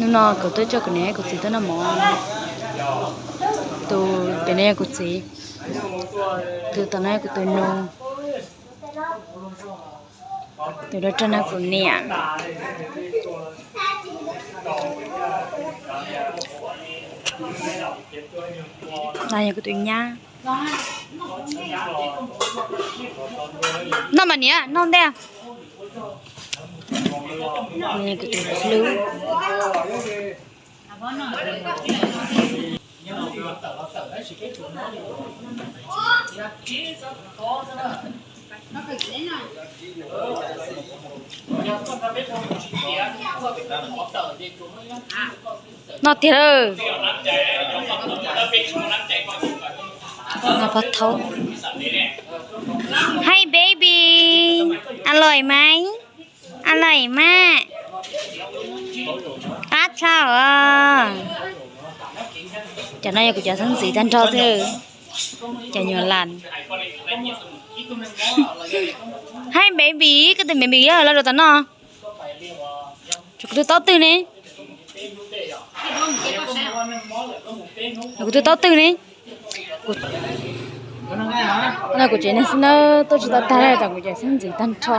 Hnub no kuv tuaj coj kuv niam kuv txiv tuaj noj mov. Tus pem no yog kuv txiv, tus tom no yog kuv tus nus, tus dawb rog no kuv niam, no yog kuv tus nyab. Noj mas niam, noj ntej. Kuv tus hlub. Noj tiag lawm. Noj pob thaub. Hey baby, อร่อยไหม อร่อยมาก qab tshaj os. Cov no yog kuv cov xeeb ntxwv tag nrho xwb, cov nyuam las. Hey baby, koj tus baby los rau tom no. Kuv tus taub twg ne? Kuv tus taub twg ne? No kuv tsev neeg xwb na, tuaj tsis tau tag, kuv cov xeeb ntxwv tag nrho.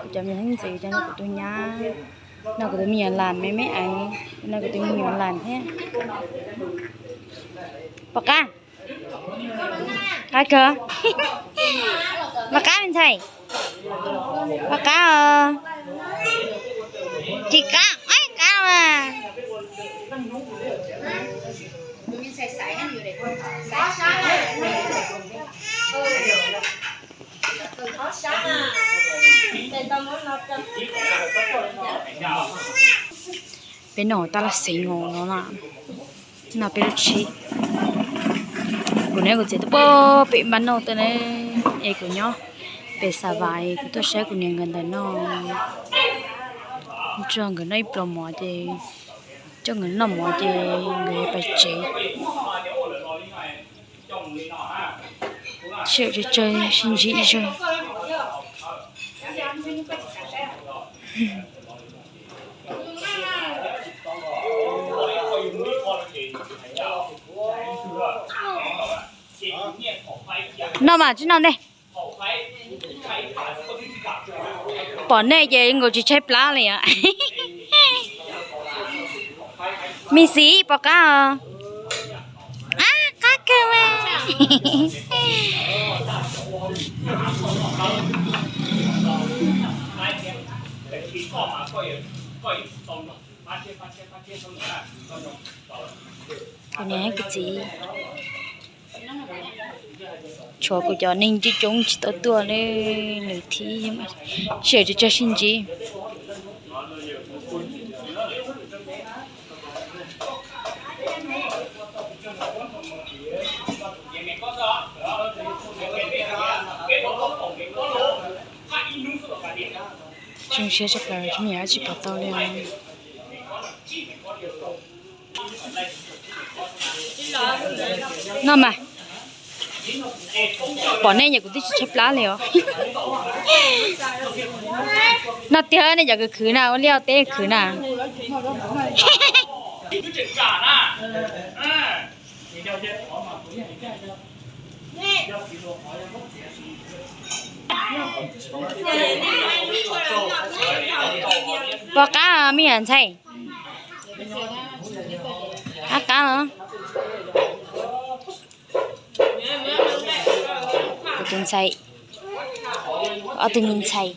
Kuv cov me xeeb ntxwv, cov no kuv tus nyab, no kuv tus me nyuam las me me eev, no kuv tus me nyuam las thiab. Pom qab, qab kawg. Pom qab me ntxhais, pom qab os. Tsis qab, qab mas. Peb noj tab laj xeev no no na, no peb lub tsheb. Kuv niam kuv txiv tuaj pem npab noj tuaj ne, es kuv nyob pem Xav Vas, kuv tuaj saib kuv niam nkawd ntawm no, nrog nkawd noj ib pluas mov ces, coj nkawd noj mov ces nkawd yuav pais tsev. Sij hawm tsawg tsawg sib ntsib zog. Noj mas tsis noj ntej. Pom nej ces nkaus tsis tshaib plab li os. Me xiv pom qab os. Ab, qab kawg mas. Kuv niam kuv txiv, tshuav kuv cov neeg coob coob tsis tau tuaj ne, lwm thib sij hawm tsawg tsawg sib ntsib. Zoo siab tshaj plaws, tsis muaj yam dab tsi pom tau li. Noj mas. Pom nej ces kuv twb tsis tshaib plab li os. Noj tiag, nej cov khwv khwv na, ua liaj ua teb khwv na. Pom qab me nyuam ntxhais. Qab qab los. Kuv tus ntxhais, ob tug me ntxhais.